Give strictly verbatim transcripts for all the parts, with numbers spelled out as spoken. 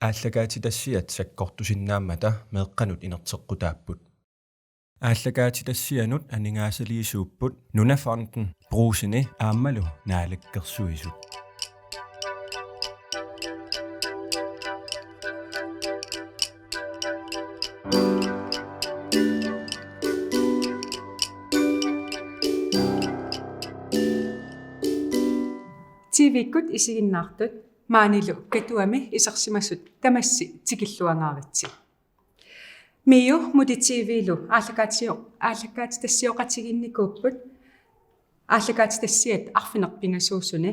Aallakaatitassiat sakkortusinnaammata meeqqanut inerteqqutaapput. Aallakaatitassianut aningaasaliisuupput Nunafonden, Brugseni aammalu Naalakkersuisut. T V-kkut isiginnaartut maanilu Katuami isersimasut tamassi tikilluangaaritsi. MIO Mudi T V-lu aallakaatisio-, aallakaatitassiooqatigiinnikuupput, aallakaatitassiat arfineq-pingasuusuni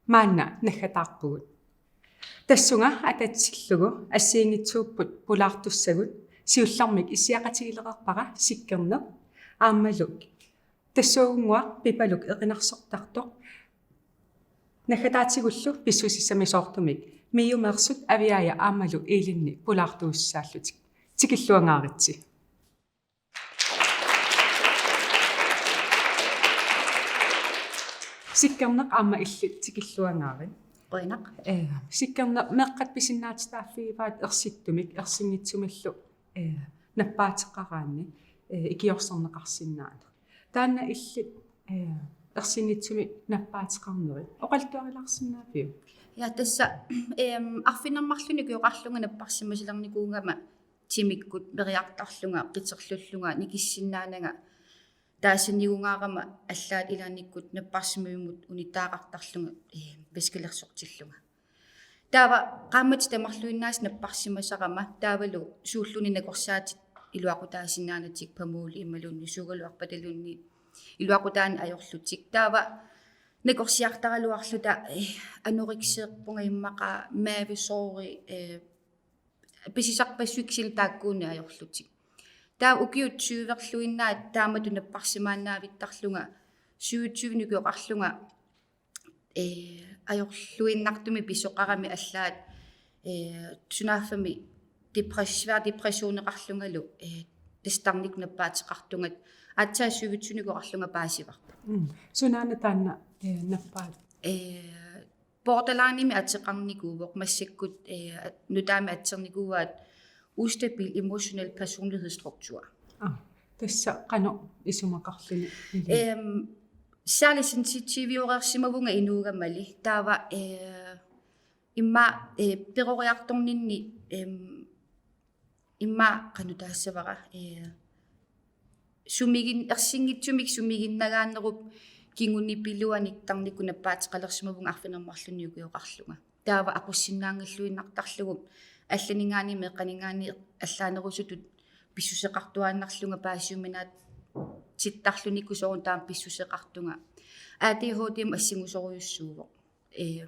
maanna naggataarpugut. Tassunga atatillugu assigiinngitsuupput pulaartussagut, siullermik issiaqatigilereerpara Sikkerneq aammalu tassuugunnguaq Pipaluk erinarsortartoq. Naggataatigullu pissusissamisoortumik MIO-meersut Aviaja aammalu Elinni pulaartuussaallutik. Tikilluangaaritsi. Sikkerneq aamma illit tikilluangaarit. Qujanaq. Eh, Sikkerneq, meeqqat pisinnaatitaaffigivaat ersittumik, ersinngitsumillu, eh, nappaateqaraanni, eh, ikiorserneqarsinnaaneq. Taanna illit, eh, ersinngitsumik nappaateqarnerit oqaluttuarilaarsinnaaviuk? Ja, tassa, ehm, arfineq-marlunnik ukioqarlunga napparsimasalernikuugama timikkut meriartarlunga, qiterlullunga, nikissinnaananga taasinigungaarama allaat ilaannikkut napparsimavimmut unittagaqartarlunga, eh, væskelersortillunga. Taava qaammatit tamarluinnaasa napparsimasarama, taavalu suulluunniit nakorsaatit iluaqutaasinnaanatik, Pamoli imaluunniit suugaluarpataluunniit iluaqutaannik ajorlutik. Taava nakorsiartaraluarluta, eh, anoreksilerpunga immaqa, mavesoori, eh, pisisarpassuit kisianni taakkuunik ajorlutik. Taava ukiut tyverluinnaat taamatut napparsimaannaavittarlunga, syvogtyvenik ukioqarlunga, eh, ajorluinnartumik pisoqarami allaat, eh, sunaaffami depres-, svær depressioneqarlungalu, eh, tassa tarnikkut nappaateqartunga, aatsaat syvogtyvenik ukioqarlunga paasivarput. Mm. Sunaana taanna, eh, nappaat? Eh, borderlinemik ateqarnikuuvoq, massakkut, eh, nutaamik atsernikuuaat ustabil emotionel personlighedsstruktur. Ah, tassa qanoq isumaqarluni? Ehm, særlig sensitivereersimavunga inuugamali. Taava, eh, immaqa, eh, peroriartorninni, ehm, immaqa qanoq taassavara, eh, sumigin-, ersinngitsumik sumiginnagaanerup kingunipiluanik tarnikkut nappaateqalersimavunga arfineq-marlunnik ukioqarlunga. Taava aqussinnaanngilluinnartarlugu allaninngaanniit meeqqaninngaanniit allaanerusutut pissuseqartuaannarlunga paasiuminaatsittarlunilu soorunami taama pissuseqartunga. A D H D-mut assingusorujussuuvoq. Eh,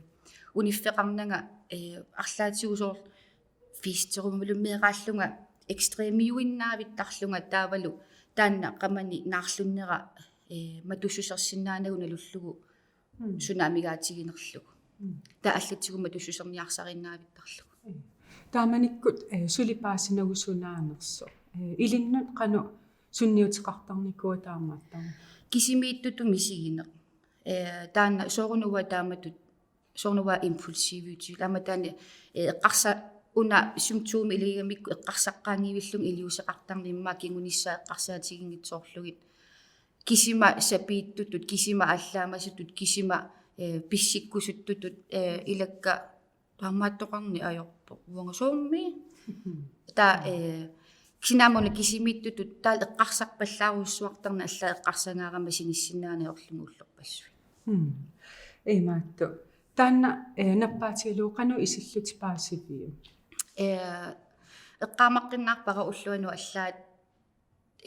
uniffeqarnanga, eh, arlaatigut soorlu festerumilummeeraallunga ekstremiuinnaavittarlunga taavalu taanna qamani naarlunnera, eh, matussusersinnaanagu nalullugu Mm. suna amigaatiginerlugu. Mm. Taava allatsigut matussuserniarsariinnaavittarlugu. Mm. Taamanikkut, eh, suli paasinagu sunaanersoq. Eh, ilinnut qanoq sunniuteqartarnikuua taamaattarneq? Kisimiittutut misigineq. Eh, taanna soorunami taamatut, soorunami impulsiviutigillugu. Aamma taanna, eh, eqqarsa-, una symptomi iligamikku eqqarsaqqaanngivillunga iliuuseqartarneq immaqa kingunissaa eqqarsaatiginngitsoorlugit. Kisima sapiittutut, kisima allaamasutut, kisima, eh, pissikkusuttutut, eh, ilakka taamaattoqarneq ajorpoq. Uanga soormi? Mhm. Taava, eh, kisianni aamma una kisimiittutut taava eqqarsarpallaarujussuartarneq allaat eqqarsangaarama sinissinnaaneq ajorlunga ullorpassuit. Mm. Imaattoq. Taanna, eh, nappaatigalugu qanoq isillutit paasiviuk? Eh, eqqaamaqqinnaarpara ulloq uani allaat,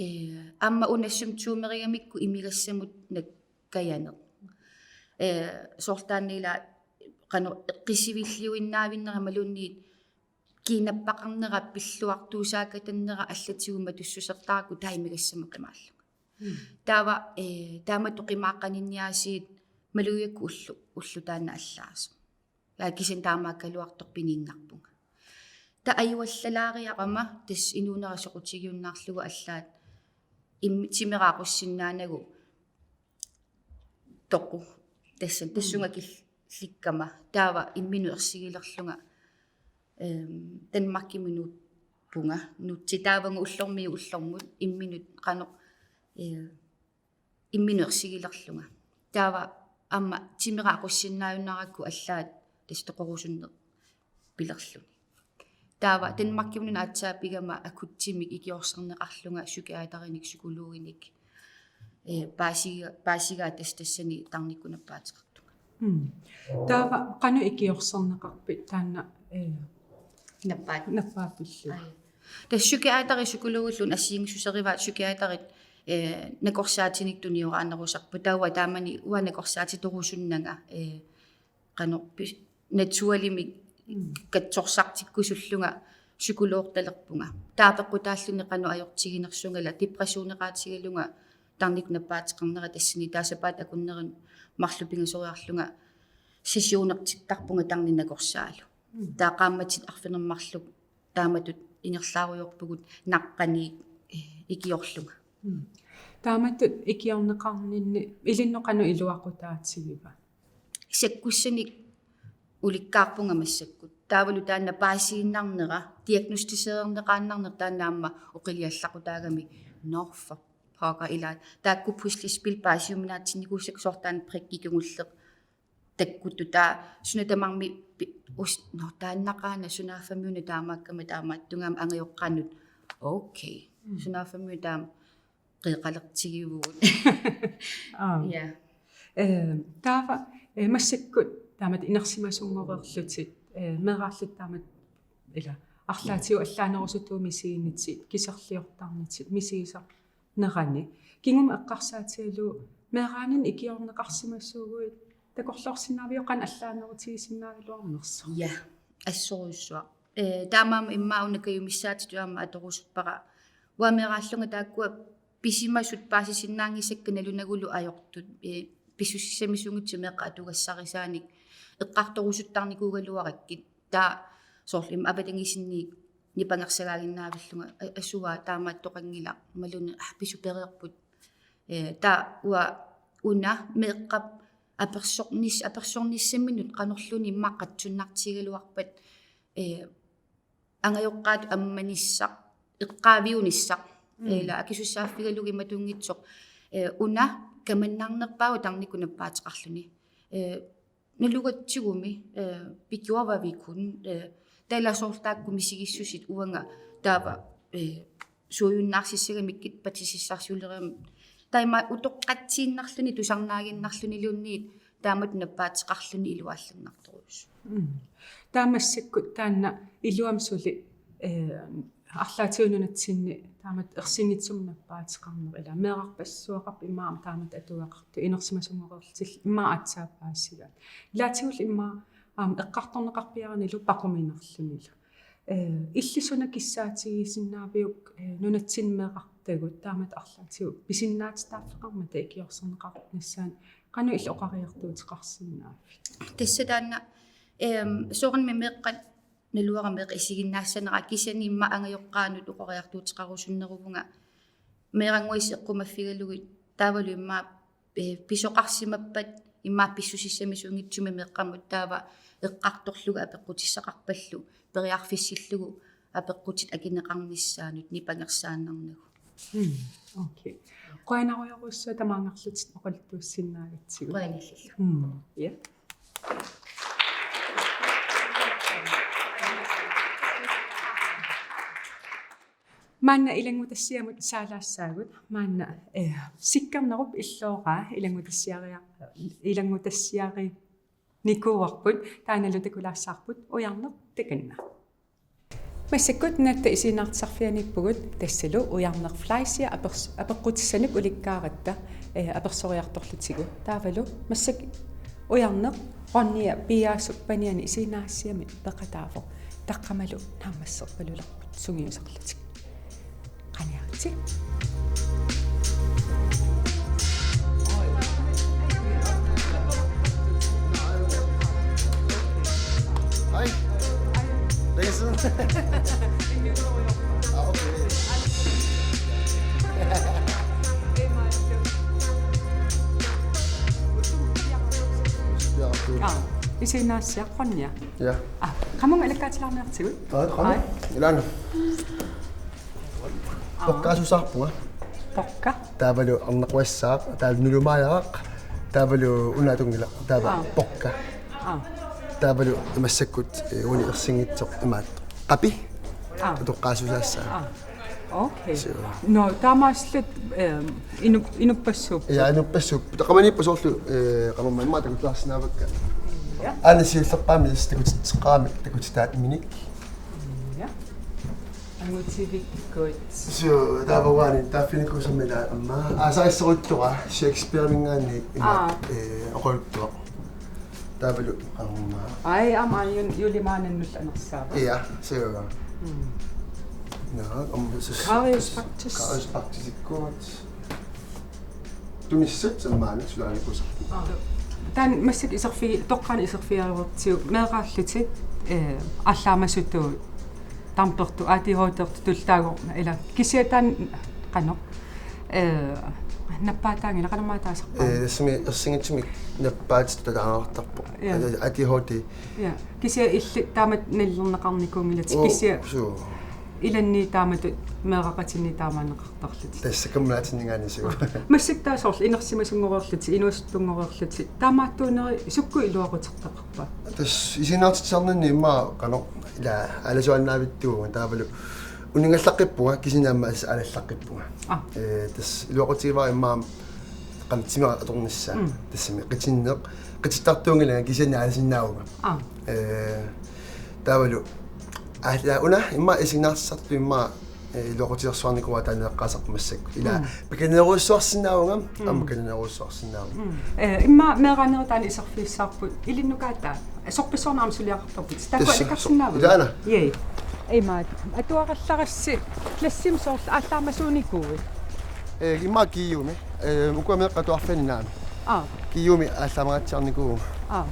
eh, aamma una symptomerigamikku imigassamut nakkajaneq. Eh, soorlu taanna ila qanoq eqqissiviilliuinnaavinnera imaluunniit kiinappaqarnera, pilluartuusaakatannera allatigut matussusertarakku taava imigassamut qimaallunga. Mm. Taava, eh, taamatut qimaaqqaninniaasiit malugigakku ulloq, ulloq taanna allaasoq. Ja kisianni taamaakkaluartoq pininnarpunga. Taava ajuallalaariarama tassa inuunera soqutigiunnaarlugu allaat im-, timera aqussinnaanagu toqu. Tassa, mm, tassunga killikkama. Taava imminut ersigilerlunga Ehm, Danmarkimi nuuppunga, nuutsitaavunga ullormiit ullormut, imminut qanoq, eh, imminut ersigilerlunga. Taava aamma timera aqussinnaajunnarakku allaat tassa toqorusunneq pilerluni. Taava Danmarkimut aatsaat pigama akutsimik ikiorserneqarlunga psykiaterinik, psykologinik, eh, paasiga-, paasigaat tassa tassani tarnikkut nappaateqartunga. Mm. Taava qanoq ikiorserneqarpit taanna, eh, nappaat-, nappaappillugu? Ai. Tassa psykiateri psykologilluunniit assigiinngissuserivaat psykiaterit, eh, nakorsaatinik tunioraanerusarput. Taava taamani uanga nakorsaatitorusunnanga, eh, qanoq pis-, naturligimik, mm, katsorsartikkusullunga psykologitalerpunga. Taava peqqutaalluni qanoq ajortiginersugala, depressioneqaatigalunga tarnikkut nappaateqarnera tassani, taava sapaatip akunnerini marluk pingasoriarlunga sessionertittarpunga tarnip nakorsaalu. Mm. Taava qaammatit arfineq-marluk taamatut ingerlaarujoorpugut naqqaniit, eh, ikiorlunga. Mm. Taamatut ikiorneqarninni ilinnut qanoq iluaqutaatigiva? Sakkussanik ulikkaarpunga massakkut. Taavalu taanna paasiinnarnera, diagnosticeerneqaannarnera taanna aamma oqiliallaqutaagami, nå, for pokker, ilaa. Taakku puslespil paasiuminaatsinnikuusakka, soorlu taanna brikkit kingulleq takkuttut, taava suna tamarmi pi-, us-, nå, taannaqaana, sunaaffami una taamaakkama taamaattungaami, angajoqqaanut, okay. Mm. Sunaaffami una taama qeqalertigivugut. Aap. Ja. Eh, taava, eh, massakkut taamatut inersimasunngoreerlutit, eh, meeraallutit taamatut, ila, arlaatigut allaanerusutut misiginnitit, kiserliortarnitit, misigisarnerani. Kingumut eqqarsaatigalugu meeraaninni ikiorneqarsimasuuguit takorloorsinnaaviuk qanoq allaanerutigisinnaagaluarnersoq? Ja, assorujussuaq. Eh, taamaammat immaqa una kajumissaatitut aamma atorusuppara. Uanga meeraallunga taakkua pisimasut paasisinnaanngisakka nalunagulu ajortut, eh, pissusissamisunngitsut meeqqat atugassarisaanik eqqartorusuttarnikuugaluarakkit. Taava soorlu immaqa avatangiisinniit nipangersagaaginnaavillunga, a-, asuaa taamaattoqanngilaq, imaluunniit, ah, pisut pereerput. Eh, taava uanga una meeqqap apersornis-, apersornissaminut qanorluunniit immaqa qatsunnartigigaluarpat, eh, angajoqqaatut ammanissaq, eqqaaviunissaq, mm, ila akisussaaffigalugu imatunngitsoq, eh, una kamannarnerpaavoq tarnikkut nappaateqarluni. Eh, nalugatsigumi, eh, pikiuavavik kun, eh, taava ila soorlu taakku misigissuseq uanga taava, eh, suujunnaarsimagamikku patsisissarsiuleramik. Taava ima utoqqatsiinnarluni tusarnaaginnarluniluunniit taamatut nappaateqarluni iluaallannartorujussuuvoq. Mm. Taava massakkut taanna iluamik suli, eh, arlaatigut nunatsinni taamatut ersinngitsumik nappaateqarneq, ila meerarpassuaqarpoq immaqa taamatut atugaqartut, inersimasunngoreerlutillu immaqa aatsaat paasigaat. Ilaatigullu immaqa aamma eqqartorneqarpiaranilu paquminarlunilu. Eh, illit suna kissaatigisinnaaviuk, eh, nunatsinni meerartagut taamatut arlaatigut pisinnaatitaaffeqarmata ikiorserneqarnissaanut, qanoq illit oqariartuuteqarsinnaavit? Tassa taanna, ehm, soorunami meeqqat naluara meeqqat isiginnaassanerat, kisianni immaqa angajoqqaanut oqariartuuteqarusunneruvunga meerannguatsiaq eqqumaffigalugit, taavalu immaqa, eh, pisoqarsimappat immaqa pissusissamisunngitsumik meeqqamut taava eqqartorlugu apeqqutissaqarpallu periarfissillugu apeqqutit akineqarnissaannut nipangersaannarnagu. Mm, okay. Qujanarujorujussuaq tamaanngarlutit oqaluttuussinnaagatsigut. Qujanarlillu. Mm, ja. Maanna ilanngutassiamut saalaassaagut. Maanna, eh, Sikkernerup illooraa ilanngutassiaria-, ilanngutassiarinikuuarput, taannalu takulaassavarput Ujarneq takanna. Massakkut Natta Isiginnaartitsisarfianiippugut, tassalu Ujarneq Fleischer apers-, apeqqutissanik ulikkaaratta, eh, apersoriartorlutigu. Taavalu massakkut Ujarneq Ronja Piaasup paniani isiginnaagassiami peqataavoq. Taqqamalu naammasserpalulerput sungiusarlutik. Qaniaritsi. Hej. Længe siden. Ah, okay. Ja, okay. Aa, isiginnaagassiaq Ronja. Ja. Aa, Qamunga alakkaatilaarniartigut. Aa, qanu. Ai. Ilaana. Aa. Poqqaasusaarpunga. Poqqa. Taavalu arnaquassaaq, taavalu nulumaajaraq, taavalu una atunngilaq, taava Aa. Poqqa. Aa. Taavalu massakkut, eh, uani ersinngitsoq imaat. Qapi. Aa. Utoqqaasusaassaaq. Aa. Okay. Suu. Nå, taamaasillutit, eh, inup-, inuppassuupput. Ja, inuppassuupput. Taqqamaniippoq soorlu, eh, qamamma immaqa takutilaarsinnaavakka. Ja. Aana siullerpaamik takutitseqqaarami takutitaatminik. Ja. Angutivikkut. Suu, taava uani taaffinikuusammi ilaa aamma. Aa, saassoruttoq Shakespeare-minngaanniit imaat, Aa. eh, oqaluttuaq. Taavalu aamma. Ai, aamma jul-, juulimaanannut anersaava. Ja, suu. Mm. Nå, om så Karius Baktus. Karius Baktusikkut. Tunissat sammaanat sulaanikuusarput. Aa. Taanna massakkut iserfi-, toqqaannaq iserfigiuartigu meeraallutit, eh, aallaamasutut taampertu A D H D-rtu tullaagu ila kisianni taanna qanoq, eh, nappaataanngilaq, qanormaa taasarpaat. Eh, tassami ersinngitsumik nappaatitut taaneqartarpoq. Ja. Eh, A D H D. Ja. Kisianni illit taamatut nalilerneqarnikuunngilatit. Oo, kisianni suu. Ilanni taamatut meeraqatinni taamaanneqartarlutit. Tassa kammalaatinninngaanniit suu. Massakkut taava soorlu inersimasunngorlutit, inuusuttunngoreerlutit, taamaattuuneri sukkut iluaquteqarpa? Tassa isiginnaartitsisarninni immaqa qanoq ila aalasuaannavittuuvunga taavalu uninngallaqqippunga kisianni aamma as-, aalallaqqippunga. Aa. Eh, tassa iluaqutigivara immaqa qanoq timera atornissaa. Mm. Tassami qitinneq, qitittartuunngilanga kisianni aalasinnaavunga. Aa. Eh, taavalu, aa, ila una, immaqa isiginnaartitsisartutut immaqa, eh, iluaqutigersuarnikuuara taanna eqqaasarput massakkut. Ila, Mm. pikanerujussuarsinnaavunga, Mm. aamma pikanerujussuarsinnaavunga. Mm. Eh, immaqa meeraanerit taanna iserfigissavarput, ilinnut aatsaat. Sorpassuarnik aamma suliaqartarputit. Taakku Tassa, alikarsinnaavit? Ilaana. Jee. Imaat, atuarallarassi, klassimik soorlu aallaamasuunikuuit? Eh, immaqa Kiumi. Eh, ukua meeqqat atuarfianni naamik. Aa. Kiumi aallaamagatsiarnikuuvunga. Aa.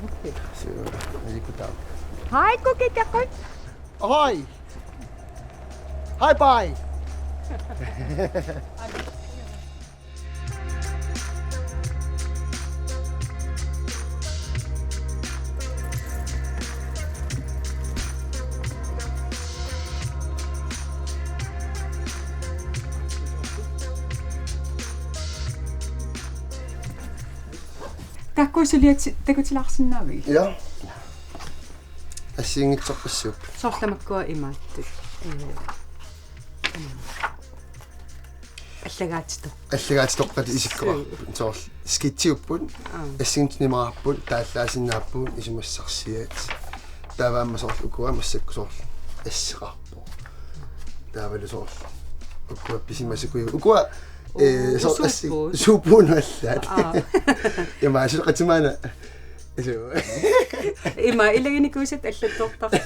Okay. Suu, nalikutaa. Hej, kukikakut. Ahoj. Hej, bye. Taakku suliat takutilaarsinnaavigit? Ja. Assigiinngitsorpassuupput. Soorlu makkua imaattut. Ee. Allagaatitoq. Allagaatitoqqat isikkoqarput. Suu. Soorlu skitsuupput. Aa. Assigiinngitsunik imaqarput, taallaasinnaavoq, isumassarsiat. Taava aamma soorlu ukua massakkut soorlu asseqarpoq. Taavalu soorlu ukua pisimasukuju. Ukua, ee, Oo, soorlu assi-, suuppugut. Suuppugut allaat. Aa. Ima, suleqatimaana. Suu. Ima, ilaginikuusat allattoortarput.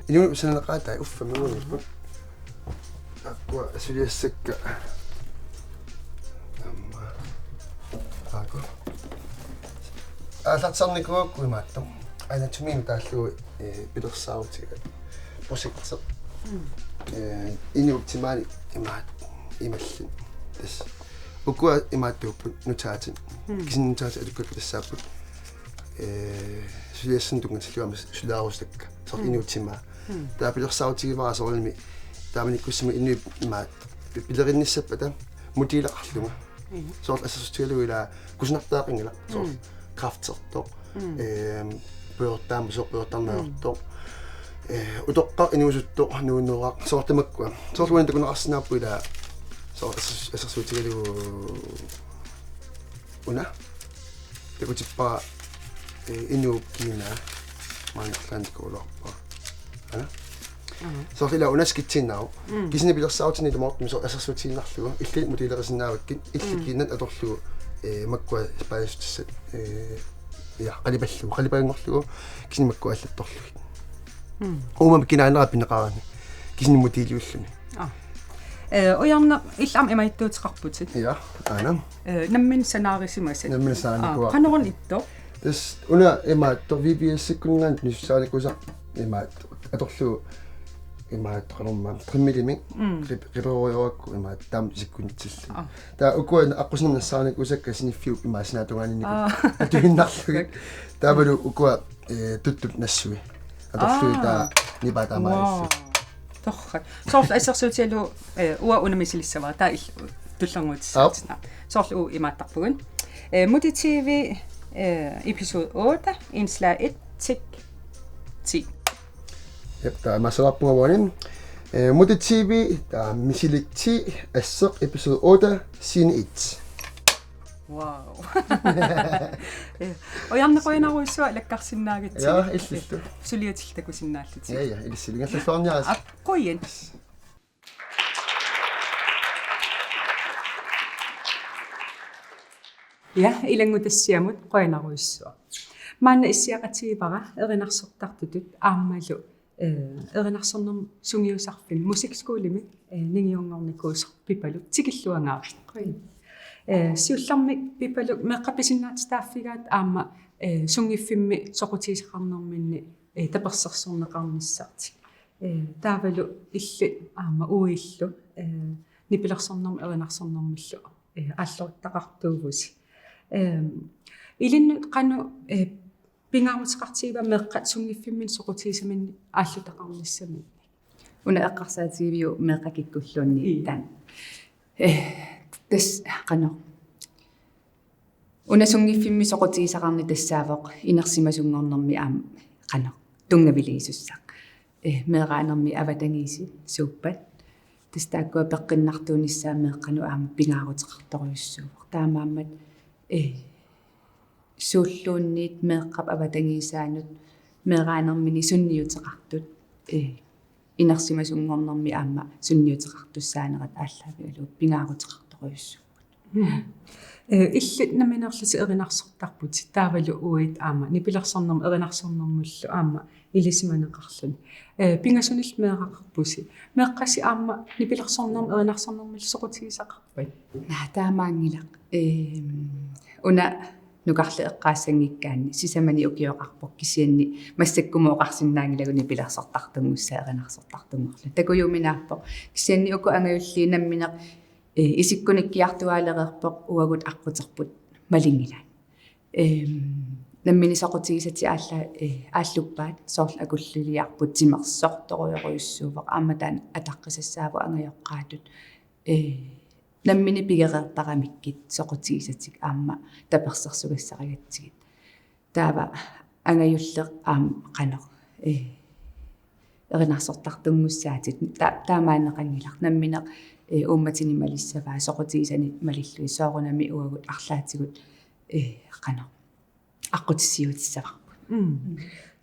Inuup sananeqaatai uffa minguipput. Taakkua suliassakka. Aamma. Taakku. Aallartisarnikuuakku imaattoq. Anatomiimik taallugu, eh, pilersaarutigaat. Projekti. Mm. Eh, inuup timaani imaat, imallit. Tassa. Ukua imaattuupput nutaat. Mm. Kisianni nutaatit atukkakkut tassaapput. Eh, suliassanik tunngatillugu aamma sulaarusakka. Soorlu Mm. inuup timaa. Mm. Taava pilersaarutigaara soorunami taamanikkussamut inuit imaat pi-, pilerinnissappata modelleqarlunga. Mm. Soorlu assersuutigalugu ila kusanartariaqanngilaq. Soorlu Mm. kræftertoq. Mm. Ehm, pujortaammat soorlu pujortarneq ajortoq. Mm. Eh, utoqqaq inuusuttoq nuunneraq soorlu tamakkua. Soorlu uani takuneqarsinnaapput ila soorlu assers-, assersuutigalugu una. Takutippara, eh, inuup kiinaa maanna arlaannik takugaluarpara. Aana? Aha. Soorlu ila una skitsinnaavoq. Mm. Kisianni pilersaarutini tamartumik soorlu assersuutigiinnarlugu. Illit modellerisinnaavat, illit Mm. kiinat atorlugu, eh, makkua paasissutissat, eh, ja, qalipallugu, qalipanngorlugu, kisianni makkua allattorlugit. Mm. Uumami kinaanera pineqarani. Kisianni modelliulluni. Aa. Eh, Ujarneq, illit aamma imaattuuteqarputit. Ja, aana. Eh, nammineq sanaarisimasatit. Nammineq sanaarnikuuara. Aa, qanoruna ittoq? Tassa una imaattoq V B S-ikkuninngaanniit pisussaanikuusara imaattoq. Atorlugu imaattoq qanormaa. Trimmerimik. Mm. Rip-, riperoriuarakku imaattoq taama isikkunitsillugu. Aa. Taava ukua aqqusinermi nassaarnikuusakka siniffiup imaassinaatungaaninnikuupput. Aa. Atuinnarlugit. Taavalu ukua eh, tuttut nassui. Atorlugit Aa. taava nipaa taamaalilluni. Wow. Torrak. Soorlu assersuutigalugu, eh, uanga una misilissavara. Taava il-, tullernuutissaatit. Aap. Soorlu uagut imaattarpugut. Eh, Mutti T V, eh, episode otte, indslag et, tik ti. Jep, taava imaassavarput uani. Eh, Mutti T V, taava misilik ti, asseq episode otte, scene et. Wow. Eh, ojarneq qujanarujussuaq ilakkarsinnaagatsigit. Ja, illillu. Suliatillu takusinnaallutit. Ja, ja, ilissi ingerlalluarniarisi. Aap, qujan. Ja, ilanngutassiamut qujanarujussuaq. Maanna issiaqatigivara erinarsortartutut aammalu, eh, erinarsornermut sungiusarfimmi musikskolimi, eh, ningiunngornikuusoq Pipaluk, tikilluangaarit. Qujan. Eh, siullermik Pipaluk meeqqat pisinnaatitaaffigaat aamma, eh, sunngiffimmi soqutigisaqarnerminni, eh, tapersersorneqarnissartik. Eh, taavalu illit aamma uillu, eh, nipilersornermut erinarsornermullu, eh, aalluttaqartuuvusi. Ehm, ilinnut qanoq, eh, pingaaruteqartigiva meeqqat sunngiffimminni soqutigisaminnik aallutaqarnissaminnik? Una eqqarsaatigiviuk meeqqat kikkulluunniit? Ii. Taanna. Eh, tassa qanoq. Una sunngiffimmi soqutigisaqarneq tassaavoq inersimasunngornermi aamma qanoq tunngaviliisussaq. Eh, meeraanermi avatangiisit suuppat. Tassa taakkua peqqinnartuunissaat meeqqanut aamma pingaaruteqartorujussuuvoq. Taamaammat, eh, suulluunniit meeqqap avatangiisaanut meeraanermini sunniuteqartut, eh, inersimasunngornermi aamma sunniuteqartussaanerat aallaavigalugu pingaaruteqartorujussuupput. Eh, illit nammineerlutit erinarsortarputit, taavalu uagut aamma nipilersornermut erinarsornermullu aamma ilisimaneqarluni. Eh, pingasunillu meeraqarpusi. Meeqqasi aamma nipilersornermut erinarsornermullu soqutigisaqarpat? Naa, taamaanngilaq. Ehm, una nukarleq eqqaassanngikkaanni sisamanik ukioqarpoq, kisianni massakkumut oqarsinnaanngilagut nipilersortartunngussaat erinarsortartunngorluni. Takujuminaappoq. Kisianni uku angajulliit nammineq, eh, isikkunikkiartuaalereerpoq uagut aqquterput malinngilaat. Ehm, nammineq soqutigisatik aalla-, eh, aalluppaat, soorlu akulliliarput timersortorujorujussuuvoq, aamma taanna ataqqisassaavoq angajoqqaatut. Eh, nammineq pigereertaramikkit soqutigisatik aamma tapersersugassarigatsigit. Taava angajulleq aamma qanoq, eh, erinarsortartunngussaatit. Ta-, taamaanneqanngilaq. Nammineq, eh, uummatinik malissavaat, soqutigisanik malillugit, soorunami uagut arlaatigut, eh, qanoq aqqutissiuutissavarput. Mm.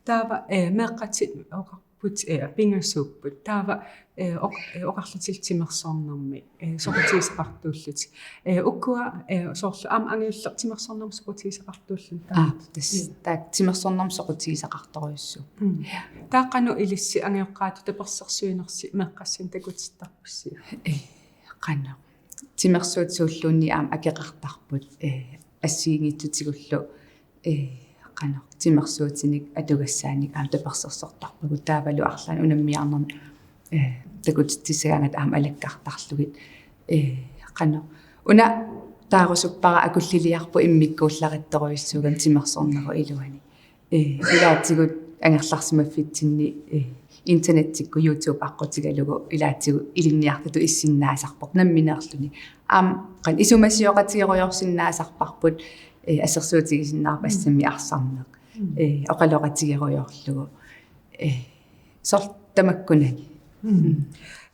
Taava, eh, meeqqatit oqarput, eh, pingasuupput. Taava, eh, oq-, eh, oqarlutillu timersornermi, eh, soqutigisaqartuullutik. Eh, ukua, eh, soorlu aamma angajulleq timersornermi soqutigisaqartuulluni. Taava. Aa, tassa. Mm. Taakku timersornermi soqutigisaqartorujussuupput. Mm. Taava qanoq ilissi angajoqqaatut tapersersuinersi meeqqassinnut takutittarpisiuk? Eh, qanoq. Timersuutit suulluunniit aamma akeqartarput, eh, assigiinngitsutigullu, eh, qanoq, timersuutinik atugassaannik aamma tapersersortarpagut, taavalu arlaannik unammiarnermut, eh, takutitsissagaangatta aamma alakkartarlugit, eh, qanoq. Una taarusuppara akulliliarput immikkuullarissorujussuugami timersornerup iluani. Eh, ilaatigut angerlarsimaffitsinni, eh, internettikkut YouTube aqqutigalugu ilaatigut ilinniartutut issinnaasarpoq nammineerluni. Aamma qanoq isumasioqatigerujoorsinnaasarparput, eh, assersuutigisinnaarput assammi arsarneq. Mm. Eh, oqaloqatigerujoorlugu. Eh, soorlu tamakkunani. Mm. Mm.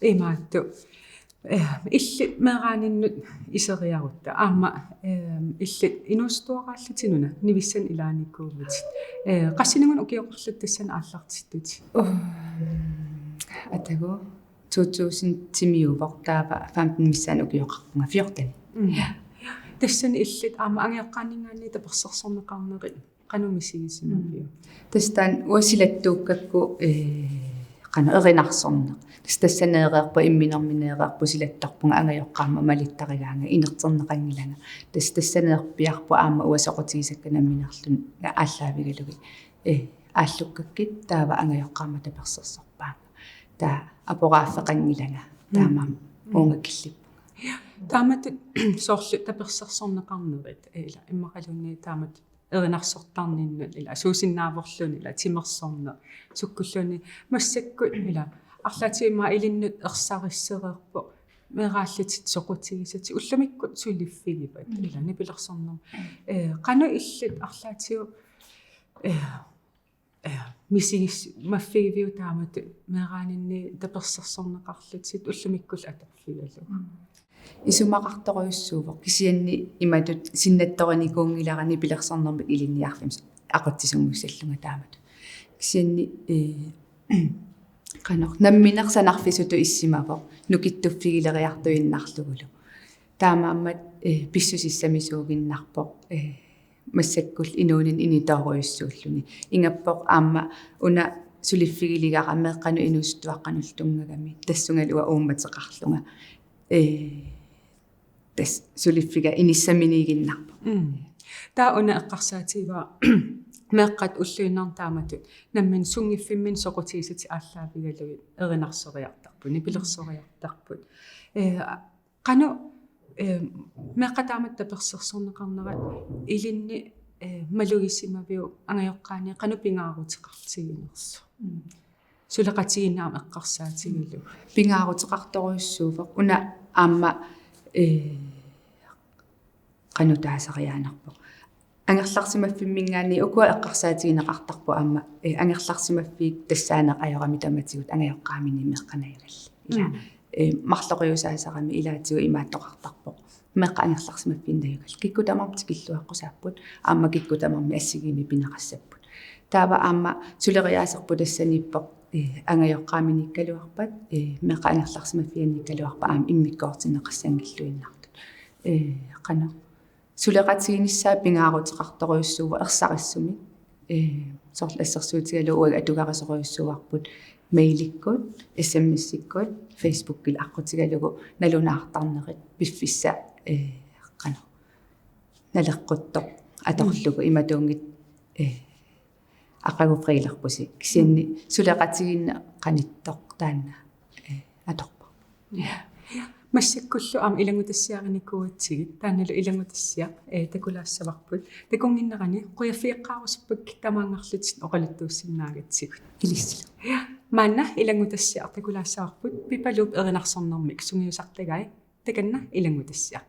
Imaattoq. Eh, illit meeraaninnut iseriarutta. Aamma, eh, illit inuusuttuaraallutit una, Nivissanut ilaanikuuvutit. Eh, qassinik una ukioqarlutit tassani aallartittutit? Uh, atagu to tusind timiuvoq, taava femten missaani ukioqarpunga, fjorten. Mm. Ja. Tassani illit aamma angajoqqaanninngaanniit tapersersorneqarnerit qanoq misigisimaviuk? Mm. Tassa taanna uanga silattuukkakku, eh, qanoq erinarsorneq. Tassa tassaneereerpoq, imminermineereerpoq, silattorpunga angajoqqaama malittarigaanga, inerterneqanngilanga. Tassa tassaneerpiarput aamma uanga soqutigisakka nammineerlunga aallaavigalugit. Eh, aallukkakkit taava angajoqqaama tapersersorpaanga. Taava aporaaffeqanngilanga. Mm. Taamaammat. Mm. Uunga killippunga. Taamatut soorlu tapersersorneqarnerit, eh, ila immaqaluunniit taamatut erinarsortarninnut ila suusinnaavorluunniit ila timersorneq sukkulluunniit massakkut ila arlaatigut immaqa ilinnut ersarissereerpoq meeraallutit soqutigisatit ullumikkut suliffigivat ila nipilersornermi. Ee, qanoq illit arlaatigut, ee, ee, misigimaffigiviuk taamatut meeraaninni tapersersorneqarlutit ullumikkullu atorfigalugu? Isumaqartorujussuuvoq kisianni imatut sinnattorinikuunngilara nipilersornermik ilinniarfimmi aqutsisunngussallunga taamatut. Kisianni, ee, qanoq nammineq sanarfisutut issimavoq nukittuffigilereertuinnarlugulu. Taamaammat, ee, pissusissamisuuginnarpoq, ee, massakkullu inuuninni initoorujussuulluni. Ingammik aamma una suliffigiligara meeqqanut inuusuttuaqqanullu tunngagami. Tassungalu uanga uummateqarlunga. Ee, tassa suliffiga inissaminiiginnarpoq. Mm. Taava una eqqarsaatigivara meeqqat ulluinnarni taamatut nammineq sunngiffimminni soqutigisatit aallaavigalugit erinarsoriartarput, nipilersoriartarput. Ee, qanoq, ee, meeqqat taamatut tapersersorneqarnerat ilinni, ee, malugisimaviuk angajoqqaani qanoq pingaaruteqartiginersoq? Mm. Suleqatigiinneq aamma eqqarsaatigalugu. Pingaaruteqartorujussuuvoq. Una aamma, ee, qanoq taasariaannarpoq. Angerlarsimaffimminngaanniit ukua eqqarsaatigineqartarput aamma, ee, angerlarsimaffiit tassaaneq ajorami tamatigut angajoqqaamini meeqqat najugallit. Ila, mm, ee, marloqiusaasarami ilaatigut imaattoqartarpoq. Meeqqat angerlarsimaffiit najugallit. Kikkut tamarmik tikilluaqqusaapput, aamma kikkut tamarmik assigiimmik pineqassapput. Taava aamma suleriaaserput tassaniippoq, ee, angajoqqaaminiikkaluarpat, ee, meeqqat angerlarsimaffianniikkaluarpat aamma immikkoortinneqassanngilluinnartut. Ee, qanoq. Suleqatiginissaa pingaaruteqartorujussuuvoq ersarissumik. Ee, soorlu assersuutigalugu uagut atugarisorujussuuarput mailikkut, S M S-ikkut, Facebookikkut aqqutigalugu nalunaartarnerit piffissaq, ee, qanoq. Naleqquttoq atorlugu imatuunngitsoq, ee, aqagu friilerpusi. Kisianni suleqatigiinneq qanittoq taanna, ee, atorpoq. Ja. Massakkullu aamma ilanngutassiarinikuugatsigit, taannalu ilanngutassiaq, ee, takulaassavarput. Takunnginnerani qujaffigeqqaarusuppakkit tamaanngarlutit oqaluttuussinnaagatsigut. Ilissilu. Ja. Maanna ilanngutassiaq takulaassavarput, Pipaluup erinarsornermik sungiusartagai, takanna ilanngutassiaq.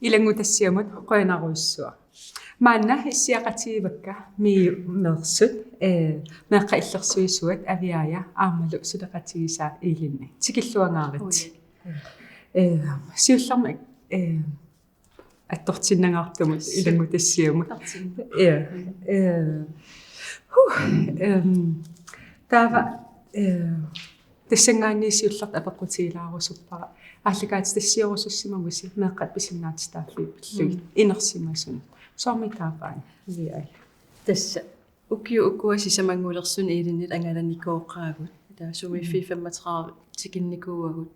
Ilanngutassiamut qujanarujussuaq. Maanna issiaqatigivakka MIO-meersut, eh, Meeqqat Illersuisuat Aviaja aammalu suleqatigisaa Ilinni. Tikilluangaaritsi. Ui. Eh, siullermik, eh, attortinnangaartumut ilanngutassiamut. Attortin. Ja. Eh, huh, ehm, taava, eh, tassanngaanniit siullertut apeqqutigilaarusuppara. Aallakaatitassiorussussimavusi meeqqat pisinnaatitaaffii pillugit. Mm. Inersimasunut. Soormi taava, Aviaja? Tassa ukiut ukua sisamanngulersuni Ilinnit angalanikooqaagut. Taava sumiiffiit Mm. femogtredive tikinnikuuagut.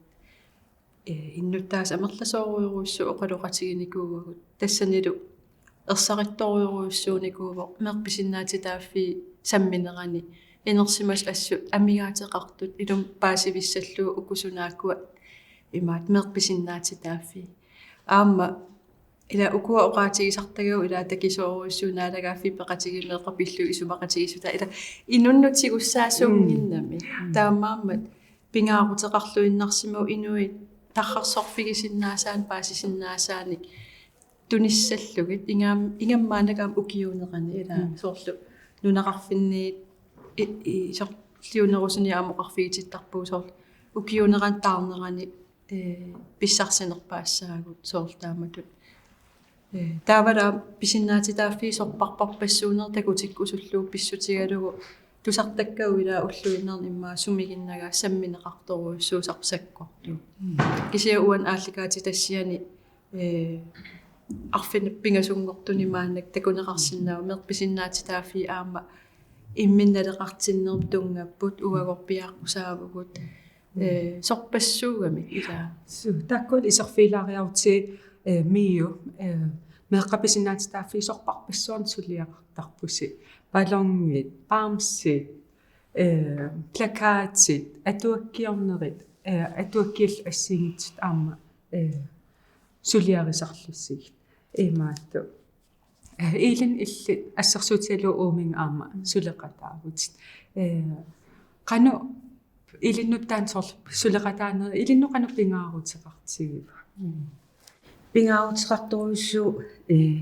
Eh, innuttaasut amerlasoorujorujussuit oqaloqatiginikuuagut. Tassanilu ersarittorujorujussuunikuuvoq meeqqat pisinnaatitaaffii samminerani. Inersimasut assut amigaateqartut ilumut paasivissallugu uku sunaakkua imaattoq meeqqat pisinnaatitaaffii. Aamma ila ukua oqaatigisartagaat ila takisoorujussuuvoq naalagaaffiit peqatigiit meeqqat pillugit isumaqatigiissutaat ila inunnut tigussaasuunnginnami. Mm. Mm. Taamaammat pingaaruteqarluinnarsimavoq inuit tarrarsorfigisinnaasaannik paasisinnaasaannik tunissallugit ingamm-, ingammik maannakkut aamma ukiuunerani ila Mm. soorlu nunaqarfinni i-, i-, soorlu siunnerusuni aamma oqarfigitittarpugut soorlu ukiuunerani taarnerani, eh, pissarsinerpaassaagut soorlu taamatut. Eh, taavalu pisinnaatitaaffii sorpassuarpassuuneq takutikkusullugu pissutigalugu tusartakkagut ila ulluinnarni immaqa sumiginnagaat sammineqartorujussuusarput sakkortooq. Mm. Kisianni uani aallakaatitassiani, eh, arfineq-pingasunngortuni maannakkut takuneqarsinnaavoq meeqqat pisinnaatitaaffii aamma imminnut naleqartinnermut tunngapput uagorpiaaqqusaavugut. Mm. Eh, sorpassuugamik ila. Suu, taakkua iserfigilaariarutsigit, eh, MIO, eh, meeqqat pisinnaatitaaffii sorpassuarnik suliaqartarpusi. Ballonit, bamsit, eh, plakatit, atuakkiornerit, eh, atuakkiillu assigiinngitsut aamma, eh, suliarisarlusigit. Imaattoq. Eh, Ilinni illit assersuutigalugu uuminnga aamma suleqataavutit. Eh, qanoq ilinnut taanna soorlu suleqataanerit ilinnut qanoq pingaaruteqartigiva? Mm. Pingaaruteqartorujussuuvoq, eh,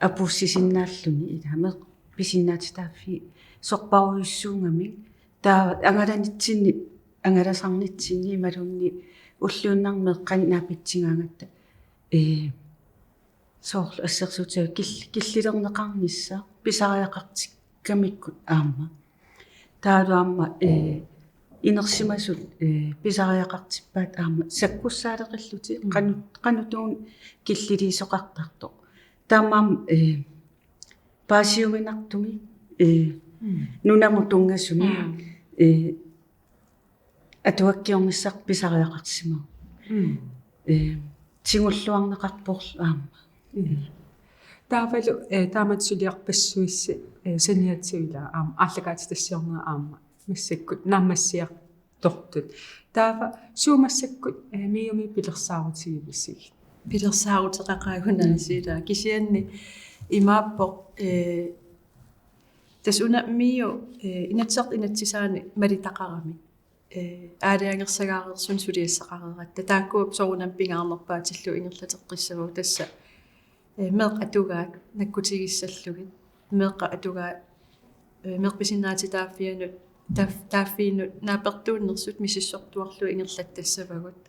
apuussisinnaalluni ilami pisinnaatitaaffii sorparujussuugamik. Taava angalanitsinni, angalasarnitsinni imaluunniit ulluinnarni meeqqanik naapitsigaangatta, eh, soorlu assersuutigalugu kill-, killilerneqarnissaq pisariaqartikkamikkut aamma. Taavalu aamma, eh, inersimasut, eh, pisariaqartippaat aamma sakkussaaleqillutik Mm. qanu-, qanortuunngooq killiliisoqartartoq. Taamaammat, eh, paasiuminartumik, eh, Mm. nunamut tunngasumik, Mm. eh, atuakkiornissaq pisariaqarsimavoq. Mm. Eh, tigulluarneqarporlu aamma. Mm. Taavalu, eh, taamatut suliarpassuissi, eh, saniatigut ila aamma aallakaatitassiornerit aamma massakkut naammassiartortut. Taava suut massakkut, eh, MIO-mi pilersaarutigivisigit? Pilersaaruteqaqaagut aasiit ila. Kisianni imaappoq, eh, tassa una MIO, eh, Inatsisartut inatsisaannik malitaqaramik, eh, aalajangersagaareersunik suliassaqareeratta. Taakku soorunami pingaarnerpaatillugit ingerlateqqissavagut tassa, eh, meeqqat atugaat nakkutigissallugit. Meeqqat atugaat, eh, meeqqat pisinnaatitaaffiinut, taaf-, taaffiinut naapertuunnersut misissortuarlugit ingerlattassavagut.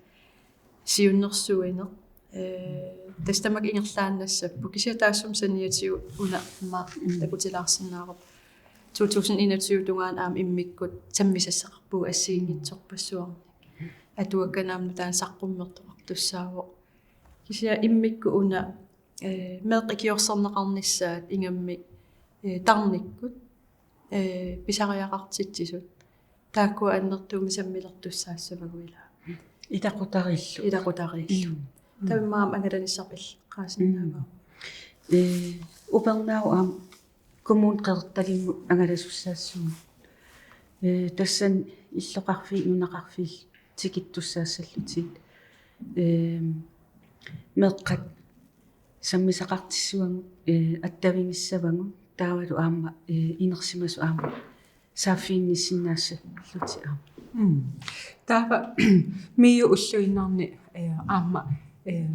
Siunnersuineq, eh, tassa tamakku ingerlaannassapput. Kisianni taassuma saniatigut una aamma Mm. takutilaarsinnaavarput. To tusind enogtyve tungaanut aamma immikkut sammisassaqarpugut assigiinngitsorpassuarnik. Atuakkanik aamma nutaanik saqqummertoqartussaavoq. Kisianni immikkut una, eh, meeqqat ikiorserneqarnissaat ingammik, eh, tarnikkut, eh, pisariaqartitsisut. Taakkua annertuumik sammilertussaassavagut ila. Ilaqutariillu. Ilaqutariillu. Mm. Taava aamma angalanissarput eqqaasinnaavara. Mm. Eh, upernaaq aamma Kommune Qeqertalimmut angalasussaassaagut. Eh, tassani illoqarfiit, nunaqarfiit tikittussaassallutigit. Eh, meeqqat sammisaqartissavagut, eh, attavigissavagut, taavalu aamma, eh, inersimasut aamma saaffiginnissinnaassallutik aamma. Mm. Taava MIO ulluinnarni, eh, aamma, eh,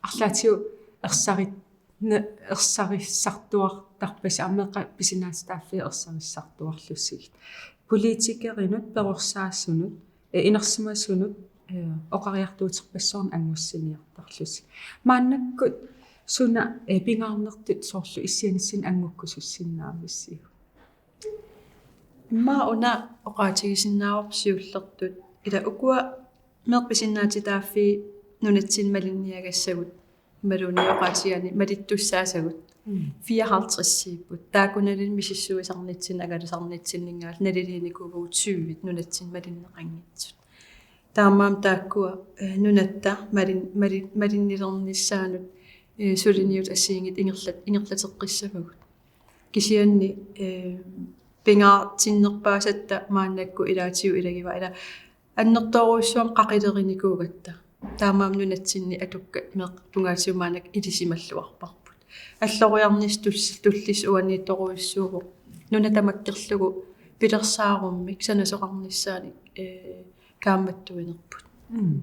Arlaatigut ersarit-, ne-, ersarissartuartarpasi aamma meeqqat pisinnaatitaaffii ersarissartuarlussigit. Politikerinut, perorsaasunut, eh, inersimasunut, eh, oqariartuuterpassuarnik angussiniartarlusi. Maannakkut suna, eh, pingaarnertut soorlu issianissinni angukkusussinnaavisiuk? Immaqa una oqaatigisinnaavarput siullertut. Ila ukua meeqqat pisinnaatitaaffii nunatsinni malinniagassagut imaluunniit oqaatigaanni malittussaasagut. Mm. Fireoghalvtredsiupput. Taakkunanilu misissuisarnitsinni, angalasarnitsinninngaanniit naliliinikuuvugut syvit nunatsinni malinneqanngitsut. Taamaammat taakkua, eh, nunatta malin-, malin-, malinnilernissaanut, eh, suliniutit assigiinngitsut ingerlat-, ingerlateqqissavagut. Kisianni, eh, pingaartinnerpaasatta maannakkut ilaatigut ilagivaat ila annertoorujussuarmik qaqilerinikuugatta. Taamaammat nunatsinni atukkat meeqqat tungaatigut maannakkut ilisimalluarparput. Alloriarnissaq tuls-, tullissaq uaniittorujussuuvoq. Nuna tamakkerlugu pilersaarummik sanasoqarnissaanik, eh, kaammattuinerput. Mm.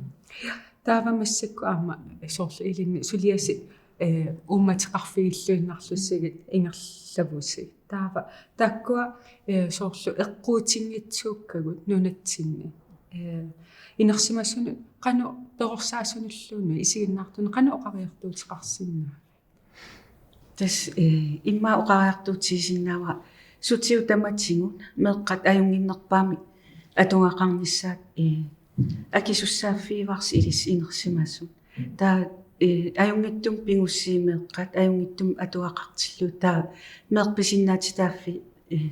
Taava massakkut aamma soorlu ilinnut suliasi, eh, uummateqarfigilluinnarlussigit ingerlavusi. Taava taakkua, eh, soorlu eqquutinngitsuukkagut nunatsinni. Eh, inersimasunut qanoq, perorsaasunulluunniit isiginnaartunut qanoq oqariartuuteqarsinnaavit? Tassa, eh, immaqa oqariartuutigisinnaavara sutigut tamatigut meeqqat ajunnginnerpaamik atugaqarnissaat, eh, akisussaaffigivarsi ilissi inersimasut. Taava, eh, ajunngitsumik pigussigit meeqqat, ajunngitsumik atugaqartillugit, taava meeqqat pisinnaatitaaffii, eh,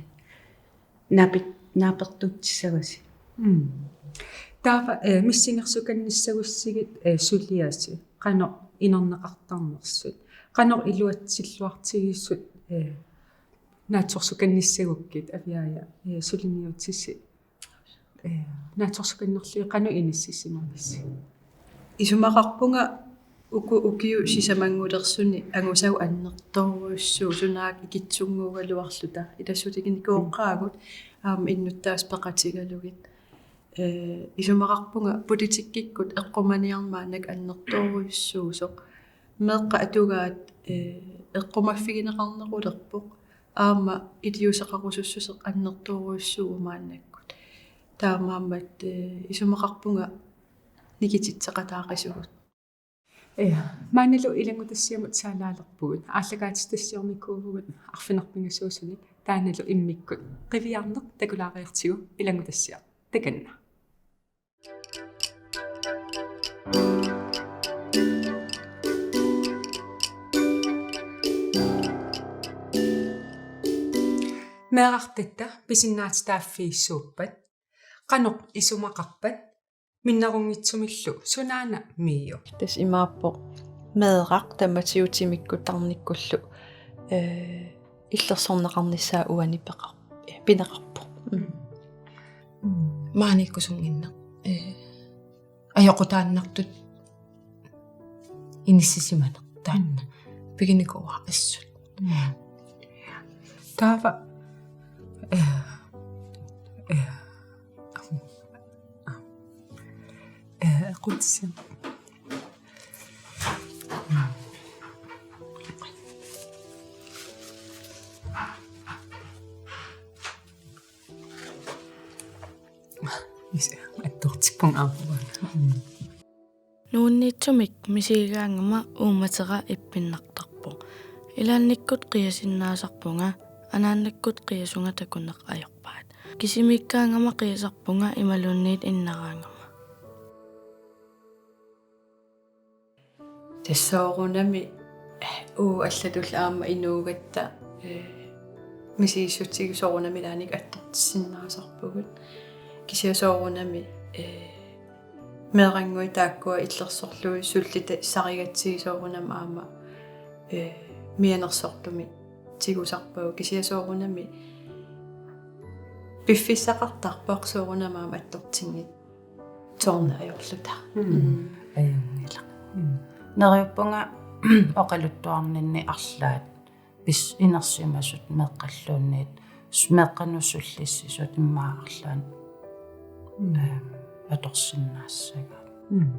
naapi-, naapertuutissavasi. Mm. Taava, eh, missingersukannissagussigit, eh, suliasi qanoq inerneqartarnersut, qanoq iluatsilluartigisut, eh, naatsorsukannissagukkit, Aviaja, eh, suliniutisi, eh, naatsorsukannerlugit qanoq inissisimavisi? Isumaqarpunga uku ukiut sisamanngulersuni angusagut annertoorujussuusut, naak ikittunnguugaluarluta, ila suliginikuuoqaagut aamma innuttaasut peqatigalugit. Eh, isumaqarpunga politikkikkut eqqumaniarneq maannakkut annertoorujussuusoq. Meeqqat atugaat, eh, eqqumaffigineqarnerulerpoq. Aamma iliuuseqarusussuseq annertoorujussuuvoq maannakkut. Taamaammat, eh, isumaqarpunga nikititseqataaqisugut. Ja, maanilu ilanngutassiamut saalaalerpugut. Aallakaatitassiornikuuvugut arfineq-pingasuusunik. Taannalu immikkut qiviarneq takulaariartigu ilanngutassiaq. Takanna. Meerartatta pisinnaatitaaffiissuuppat? Qanoq isumaqarpat? Minnerunngitsumillu sunaana, Miu? Tassa imaappoq meeraq tamatigut timikkut tarnikkullu, eh, illersorneqarnissaa uani peqar-, eh, pineqarpoq. Mm. Mm. Maaniikkusunnginneq, eh, ajoqutaannartut inissisimaneq taanna. Mm. Piginikuuara assut. Mm. Taava, eh, eh, eh, qutsi. Is-, attortippunga aamma. Mm. Nuunniitsumik misigigaangama uummatera ippinnartarpoq. Ilaannikkut qiasinnaasarpunga, anaanakkut qiasunga takuneq ajorpaat. Kisimiikkaangama qiasarpunga imaluunniit innaraangama. Tassa soorunami, eh, uagut allatulli aamma inuugatta, eh, misigissutsigut soorunami ilaanni attortissinnaasarpugut. Kisianni soorunami, eh, meerannguit taakkua illersorlugit sullitassarigatsigit soorunami aamma, eh, mianersortumik tigusarpagut. Kisianni soorunami piffissaqartarpoq soorunami aamma attortinngitsoorneq ajorluta. Mm. Mm. Ajunngilaq. Mm. Neriuppunga oqaluttuarninni arlaat pis-, inersimasut meeqqalluunniit, s-, meeqqanut sullissisut immaqa arlaannik, mm, ehm, atorsinnaassagaat. Mm.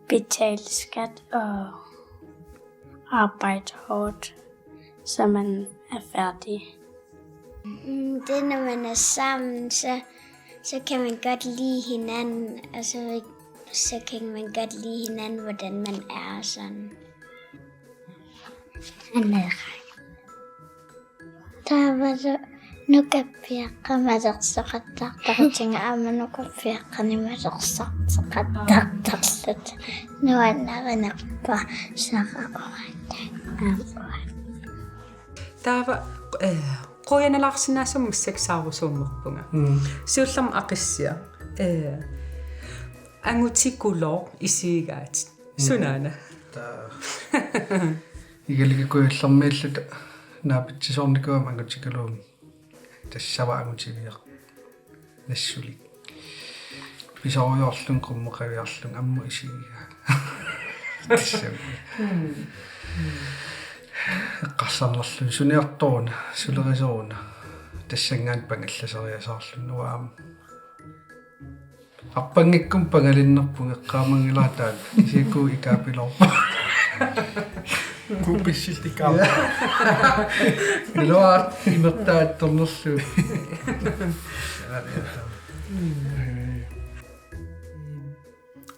Betale skat og arbejde hårdt, så man er færdig. Mm, det er, når man er sammen, så, så kan man godt lide hinanden, og så, så kan man godt lide hinanden, hvordan man er og sådan. Taava nukappiaqqat malersoqattaartarlutigu aamma nukappiaqqat malersoqattaartarlutik. Nuannarinerpaaq saqaquaat. Taava, eh, qujanalaarsinnaasumik massakkut saarusuummerpunga. Mm. Siullermik Aqissiaq, eh, angutikuloq isigaatit. Mm. Sunaana? Taa. Igaliki Kujallermiilluta naapitsisoornikuugama angutikuloormi. Tassava angutiviaq. Nassulik. Pisorujoorlunga, qummukaviarlunga, ammut isigigaa. Tassami. Mm. Eqqarsarnerlunga suniartoruna, sulerisoruna. Tassanngaanniit pangallaseriasaarlunga uanga aamma. Arpanngikkumut pangalinnerpunga, eqqaamanngilara taanna. Kisianni Kuup ikaapiloorpoq. Kuup pissillugu ikaarpoq. Iluaat imertaattornerlugu.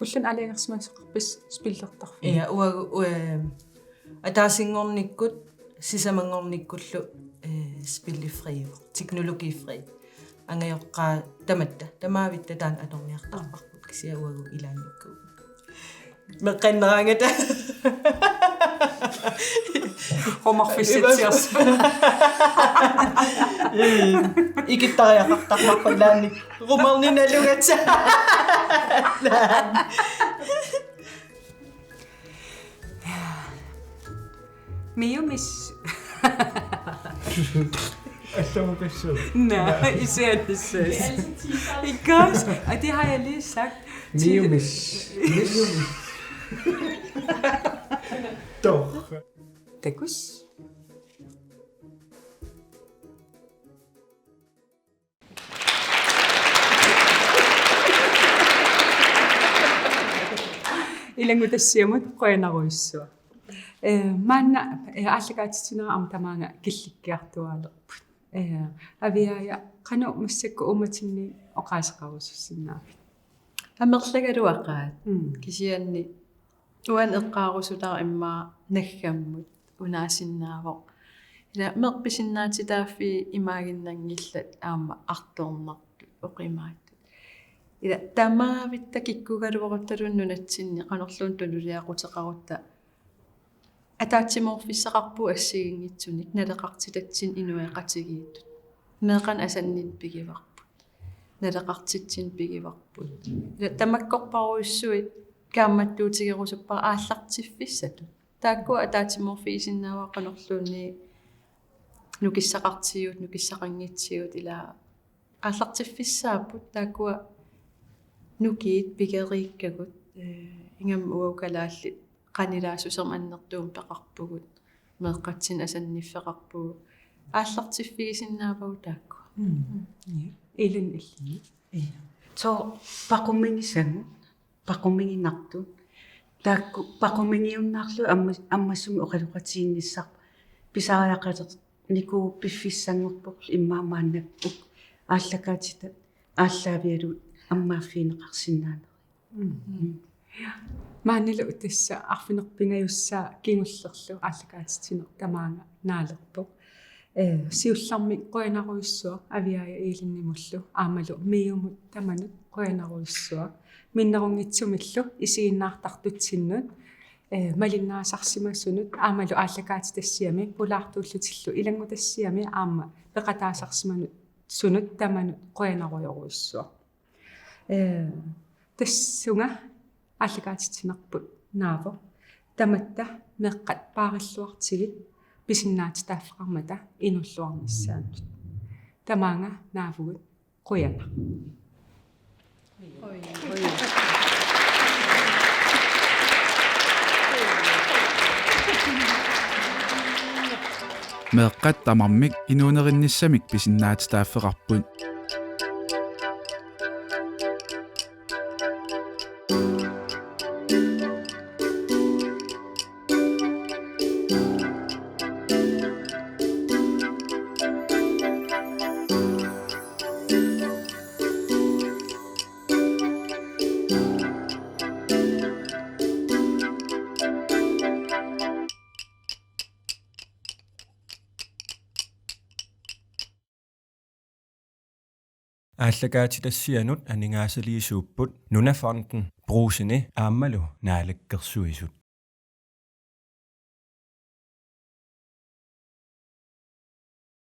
Ulluni aalajangersimasoqarpisi spillertarfimmi? Ja, uagut, eh, ataasinngornikkut, sisamanngornikkullu, eh, spilfri, teknologifri. Angajoqqaat tamatta, tamaavitta taanna atorniartarparput, kisianni uagut ilaannikkut. Meqqanneraangata. Rumarfissatsiarsi. Ikittariaqartarparput ilaanni. Rumarni nalugatta. Miumis. Allamukassu. Nej, især det sidste. Ikke også? Og det har jeg lige sagt. Miumis. Miumis. Doch. Takuss. Ilanngutassiamut qujanarujussuaq. Eh, maanna, eh, aallakaatitsinerit aamma tamaanga killikkiartuaalerput. Eh, Aviaaja, qanoq massakkut uummatinni oqaaseqarusussinnaavit? Amerlagaluaqaat. Mm. Kisianni uani eqqaarusutara immaqa naggammut unaasinnaavoq. Ila meeqqat pisinnaatitaaffii imaaginnanngillat aamma artornartut oqimaattut. Ila tamaavitta kikkuugaluaruttaluunniit nunatsinni qanorluunniit tunuliaquteqarutta ataatsimoorfissaqarpugut assigiinngitsunik naleqartitatsinnik inuiaqatigiittut. Meeqqanik asanninneq pigivarput. Naleqartitsineq pigivarput. Ila tamakkorparujussuit kaammattuutigerusuppara aallartiffissatut. Taakku ataatsimoorfigisinnaavara qanorluunniit nukissaqartigiut, nukissaqanngitsigut ila aallartiffissaapput taakkua nukiit pigeriikkagut, eh, ingammik uagut kalaallit qanilaassusermik annertuumik peqarpugut, meeqqatsinnik asanniffeqarpugut, aallartiffigisinnaavagut taakkua. Mm. Ja. Ellen Elling. Ja. Sooq paqumigisagut, paqumiginartut. Taakku paqumigiunnaarlugit amma-, ammasumik oqaloqatigiinnissarput pisariaqalernikuu piffissanngorpoq immaqa maannakkut aallakaatitat aallaavigalugit ammaaffigineqarsinnaanerit. Mm. Mm. Maanilu tassa arfineq-pingajussaa kingullerlu aallakaatitsineq tamaanga naalerpoq. Eh, siullermik qujanarujussuaq Aviaaja Ellenimullu aammalu Miumut tamanut qujanarujussuaq. Minnerunngitsumillu isiginnaartartutsinnut, eh, malinnaasarsimasunut aammalu aallakaatitassiami pulaartuullutillu ilanngutassiami aamma peqataasarsimasunut tamanut qujanarujorujussuaq. Eh, tassunga aallakaatitsinerput naavoq. Tamatta meeqqat paarilluartigit pisinnaatitaaffeqarmata inuulluarnissaannut. Tamaanga naavugut, qujanaq. Meeqqat tamarmik inuunerinnissamik pisinnaatitaaffeqarput. Aallakaatitassianut aningaasaliisuupput Nunafonden, Brugseni aammalu Naalakkersuisut.